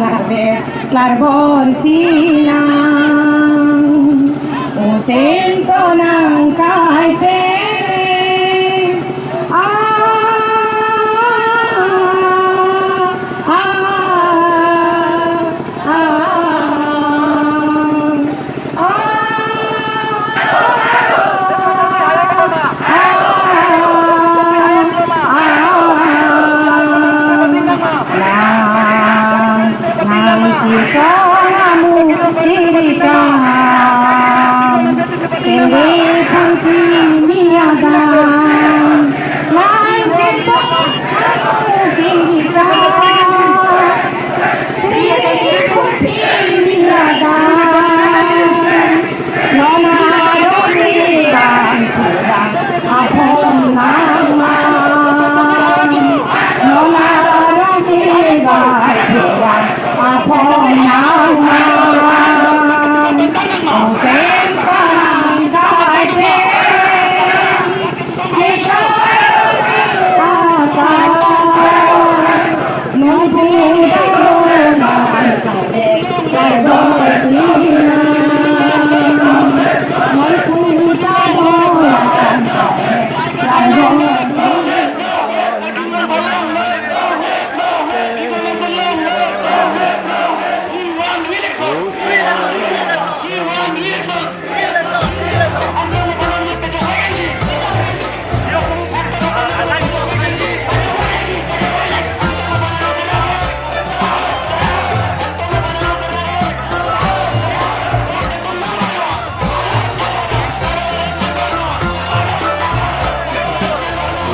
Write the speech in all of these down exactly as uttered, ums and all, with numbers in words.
Karbet klarbon sinang, usen sonang kai pere. Ah, ah, ah, ah.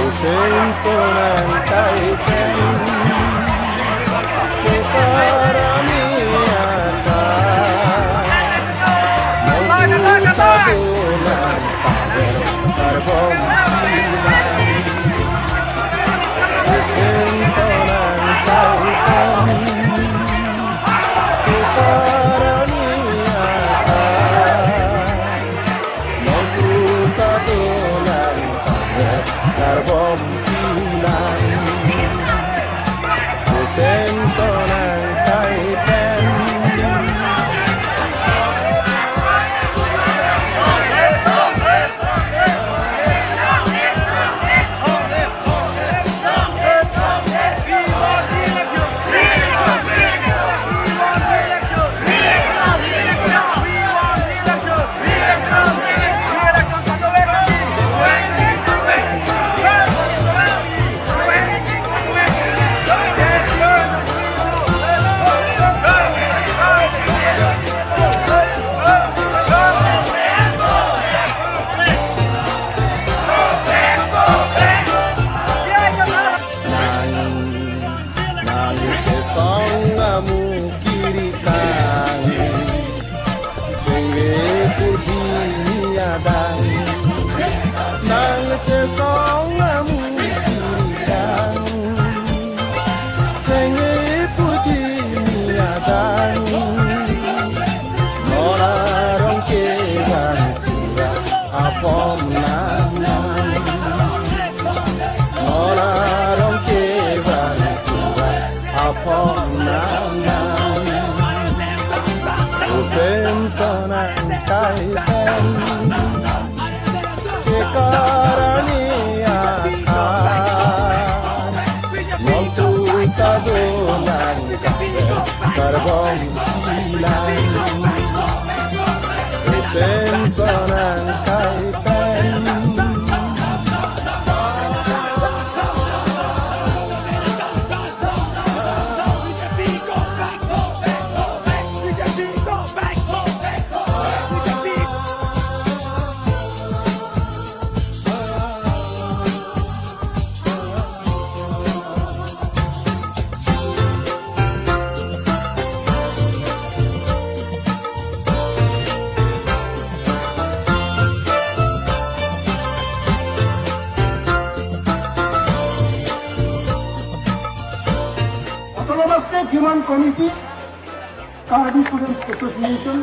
Usen sonang kai pen, kekarami ata, mongku ta dolang pamer karbom sinang. Usen sonang kai pen, kekarami ata, mongku ta dolang pamer karbom sinang. Usen sonang kai pen. Nang, nang chesong amu kiritang, senge pudhi ni adang. Nang chesong amu kiritang, senge pudhi ni adang. Non arong kevang pura apom nang. Non arong kevang pura apom nang. Usen sonang kai pen, kekarami ata, mongku ta dolang karbom sinang. Usen sonang kai pen. Autonomous State Human Committee, Karbi Students Association,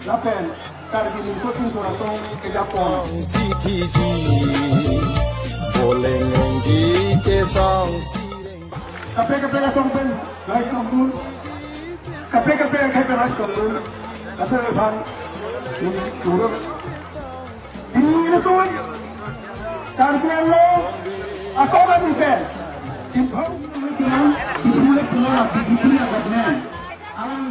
lapen Karbi Lingso Sing Khorasong kejapon. Song C T G, Boleng Rengji ke song sireng. Kaprek kaprek asong pen, guys, ampun. Peka peka peka ras kong. Asa bang. Turun. Di itu. Karena lo. Aku kan bukan. Simpang. Simpang. Simpang. Alam.